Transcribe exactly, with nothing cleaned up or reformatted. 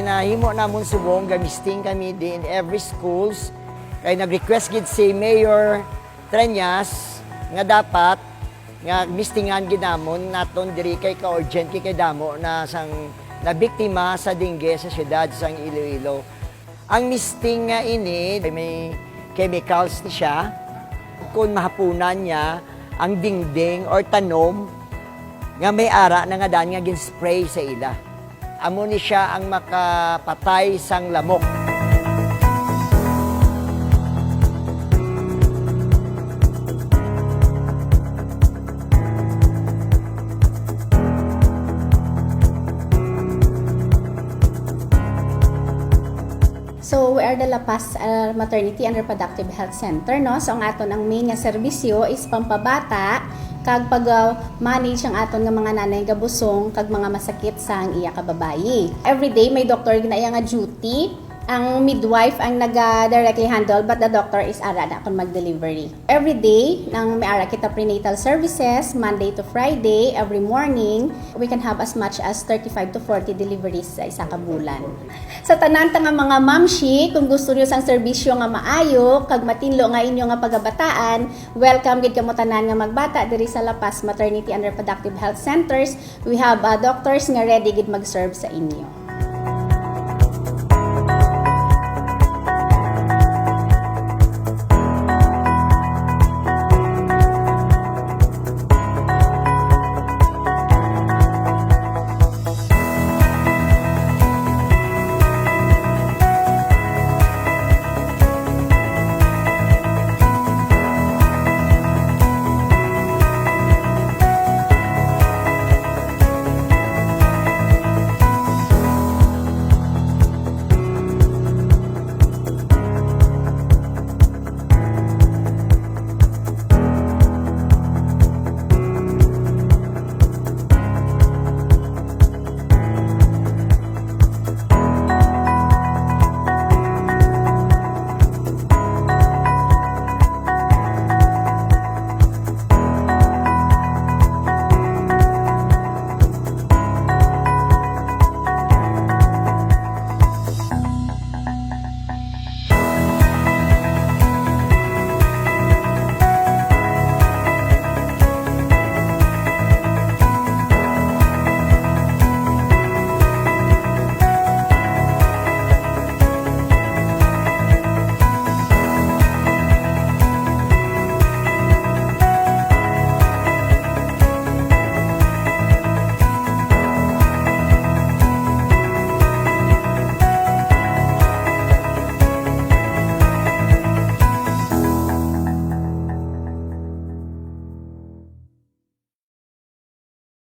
Nahimo namon subong gamisting kami din every schools, kay nag-request gid si Mayor Treñas nga dapat nga mistingan gid namon naton diri kay ka-urgent kay damo na sang nabiktima sa dengue sa siyudad sang Iloilo. Ang misting nga ini may chemicals ni siya. Kung mahapunan niya ang dingding or tanom nga may ara na nga daan nga gin-spray sa ila. Amo ni siya ang makapatay sang lamok. So, we are the La Paz uh, Maternity and Reproductive Health Center, no? So, ang aton ang main nga serbisyo is pampabata kag pag-manage ang aton nga mga nanay nga busong kag mga masakit sang iya kababayi. Every day may doktor gid na iya nga duty. Ang midwife ang naga-directly handle, but the doctor is ara na kon mag-delivery. Every day, nang may ara kita prenatal services, Monday to Friday, every morning, we can have as much as thirty-five to forty deliveries sa isa ka bulan. Sa tanan ta nga mga mamshi, kung gusto niyo sang serbisyo nga maayo kag matinlo nga inyo nga pagabataan, welcome gid kamo tanan nga magbata diri sa La Paz Maternity and Reproductive Health Centers. We have uh, doctors nga ready gid mag-serve sa inyo.